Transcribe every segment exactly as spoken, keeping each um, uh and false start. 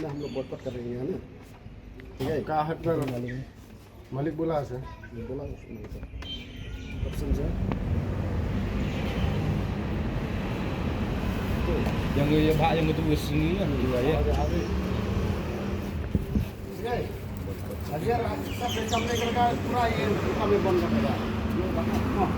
ना हम लोग बॉयकॉट कर रहे हैं ना। ठीक है, कहाँ हट कर मालिक बोला से। बोला उसने। कब से? Yang ye bha yang tu sini kan dua ya. आगे, आगे। ठीक है। अगर आप सब काम नहीं करेगा, पूरा ये काम बंद कर देगा। ये बात, हाँ।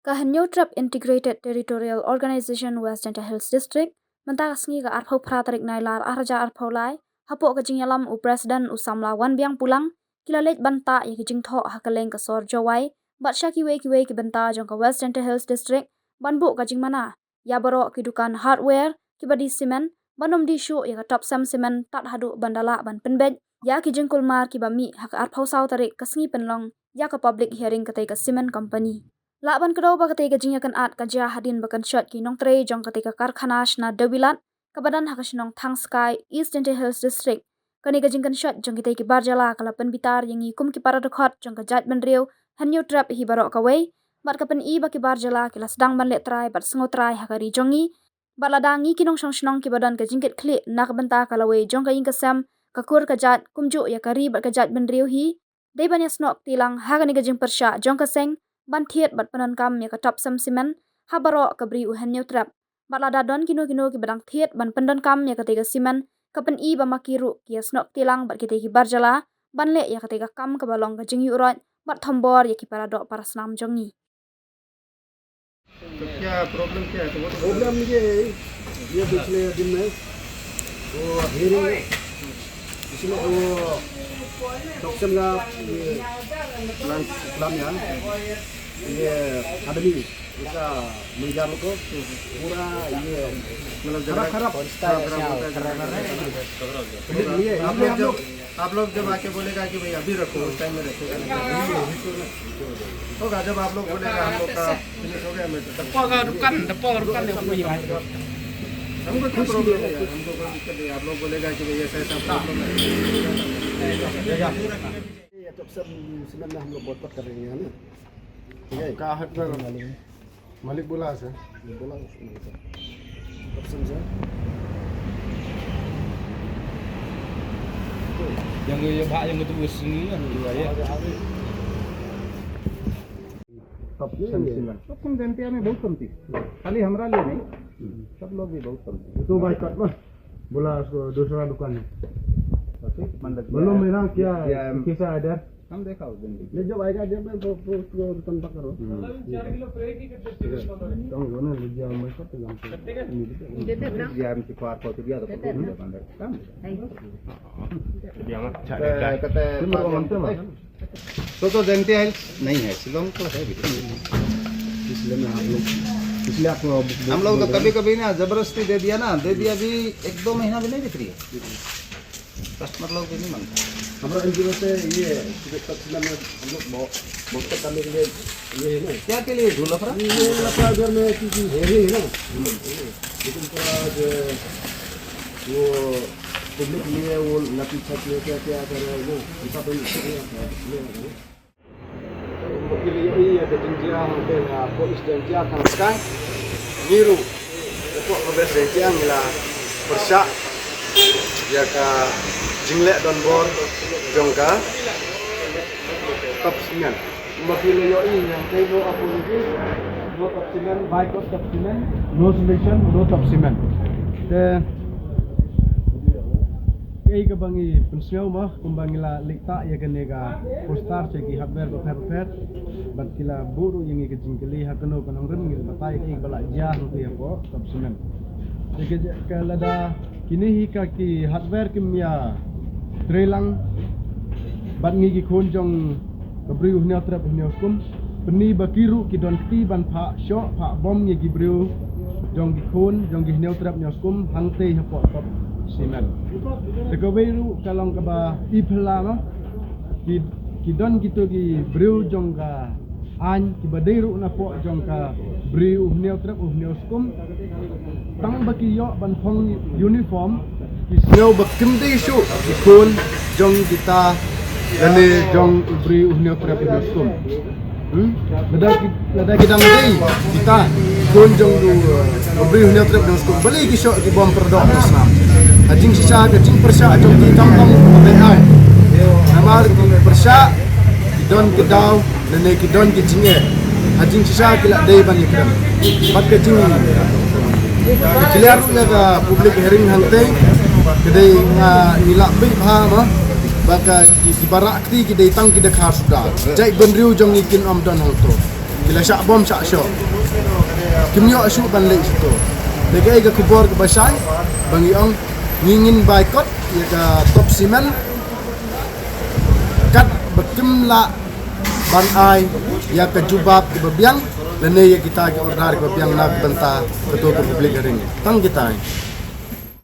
Ka Hynñiewtrep Integrated Territorial Organization West Jaintia Hills District, mynta ka sngi ka arphew phra tarik Nailar arhajar arphew lai, hapoh ka jingïalam u President u samla Wanbiang Pulang, ki la leit ban tah ïa ki jingthoh ha kylleng ka sor Jowai, bad sha kiwei kiwei ki bynta jong ka West Jaintia Hills District, ban buh ka jingmana ïa baroh ki dukan hardware kiba die cement, ban ym die shuh ïa ka Topcem Cement tad haduh ban da lah ban pynbeit ïa ki jingkulmar kiba mih ha ka arphew saw tarik ka sngi pynlong ïa ka public hearing katei ka cement company. Lah ban kdew ba katei ka jingïakynad ka jia hadien ba kan shot ki nongtrei jong katei ka karkhana shna Dewilat, kaba don ha ka shnong Thangskai, East Jaintia Hills District. Kane ka jingkynshoh jong kitei ki bar jylla ka la pynbitar ïa ngi kum ki para dkhot jong ka jaitbynriew Hynñiewtrep hi baroh kawei, bad ka pyni ba ki bar jylla ki la sdang ban leh trai bad sngewtrai ha ka ri jong ngi. Bad lada ngi ki nongshong shnong kiba don ka jingkitkhlieh na ka bynta ka lawei jong ka ïing ka sem, ka kur ka jait, kumjuh ïa ka ri bad ka jaitbynriew hi, dei ban ïasnoh kti lang ha kane ka jingpyrshah jong ka seng ban thied bad pyndonkam ïa ka Topcem Cement ha baroh ka bri u Hynñiewtrep. Bad lada don kino kino kiba dang thied ban pyndonkam ïa katei ka cement, ka pyni ba ma ki ruh ki ïasnoh kti lang bad kitei ki bar jylla ban leh ïa katei ka kam kaba long ka jingïuhroit bad thombor ïa ki para doh para snam jong ngi. तो क्या प्रॉब्लम क्या है? तो वो तो प्रॉब्लम ये है, ये पिछले दिन में वो हियरिंग में इसमें वो टॉक्सिन का ये प्लांट, प्लांट यहाँ ये आदमी उसका मैनेजर को पूरा ये मतलब खराब, झगड़ा खराब, खराब, खराब होता है, झगड़ा करता है। ये आप लोग जब आप लोग जब आके बोलेगा कि भाई अभी रखो, उस टाइम में रखेगा नहीं। होगा, जब आप लोग बोलेगा हम लोग का फिनिश हो गया मैटर। Depan, depan, depan, depan, depan. हमको क्या प्रॉब्लम है यार, हमको कोई दिक्कत नहीं। आप लोग बोलेगा कि भाई ऐसा ऐसा प्रॉब्लम है। ये तो सब सीमेंट में हम लोग बहुत पट कर रहे हैं ना। ठीक है, कहाँ हट कर मालिक बोला से। बोला उसने। कब से? Yang ye bha yang tu sini kan dua ya. तब ये नहीं है। तो तुम जैंतिया में बहुत कम थी, खाली हमारा लिए नहीं, सब लोग भी बहुत कम थी। तो भाई कट मत बोला उसको, दूसरा दुकान है। तो फिर मतलब बोलो मेरा क्या है, किया है, कैसा है इधर? हम देखा उस दिन भी। ले जब आएगा जब मैं तो, तो उसको रिटर्न पकड़ो। हम्म। चार किलो फ्राई की कितने? तो हम दोनों ले गया, मैं सब तो जानते हैं। ये देखो ना। ये हम चुका आपको तो दिया तो ये देखो ना। अंदर। काम है। तो, कहते हैं, तो, तो जैंतिया हिल्स नहीं है, शिलोंग तो है भी। इसलिए मैं आप लोग, इसलिए आपको हम लोग तो कभी कभी ना जबरदस्ती दे दिया ना, दे दिया, अभी एक दो महीना भी नहीं बिक्री है। कस्टमर लोग भी नहीं मानते। हमारा एनजीओ से ये है, कि कस्टमर में हम लोग बहुत, बहुत करने के लिए ये है ना। क्या के लिए ढूंढ रहा? ये लफड़ा घर में क्योंकि हेवी है ना। लेकिन थोड़ा जो वो पब्लिक लिए वो लपी छत में क्या क्या कर रहे हैं वो, ऐसा तो नहीं है। Maphi la ïohi ïa ka jingjia hangtei hapoh East Jaintia tang sky. Ngi ruh hapoh ka West Jaintia ngi la pyrshah ïa ka jingleh donbor jong ka Top Cement. Maphi la ïohi hangtei, no apology, no Top Cement, boycott Top Cement, no solution, no Top Cement. Te kaei kaba ngi pynsngew mo, kumba ngi la leit tah ïa kane ka poster sha ki hardware bapher bapher, bad ki la buh ruh ïa ngi ka jingkylli ha kano ka nongrim, ngi batai kaei kaba la jia hangtei hapoh Top Cement. Te ka, ka lada kine hi ka ki hardware kim ïa trei lang bad ngi ki khun jong ka briew Hynñiewtrep Hynñiewskum, pyni ba ki ruh ki don kti ban phah shoh phah bom ïa ki briew jong ki khun jong ki Hynñiewtrep Hynñiewskum hangtei hapoh Top Cement. Te kawei ruh ka long kaba i phylla mo, ki, ki don kito ki briew jong ka aiñ kiba dei ruh napoh jong ka bri u Hynñiewtrep u Hynñiewskum. Tang ba ki ïoh ban phong uniform, ki sngew ba kim dei shuh ki khun jong kita lane jong u bri u Hynñiewtrep u Hynñiewskum. Hmm? Lada ki, lada ki dang dei kita Don jong u, uh, u briew hynñiew trep dang skum. Balei ki shoh ki bom pyrdoh ki snam? Ha jingshisha ka jingpyrshah jong ki kam long ba dei ai. Namar ki pyrshah ki don ki daw lane ki don ki jingeh. Ha jingshisha ki la dei ban ïakren. Bad ka jing ki clear ruh ïa ka public hearing hangtei ka dei nga ngi la peit bha ma ba ka ki, ki barak kti ki dei tang ki dkhar suda. Jait bynriew jong ngi kin ym don hangto. Ki la shah bom shah shoh. Kim ïoh shuh ban leit shuh to. Dei kaei ka khubor kaba shai ba ngi ong ngi ngin boycott ïa ka Top Cement kat ba kim lah ban ai ïa ka jubab kaba biang lane ïa kita ki order kaba biang na ka bynta kato ka public hearing. Tang kita.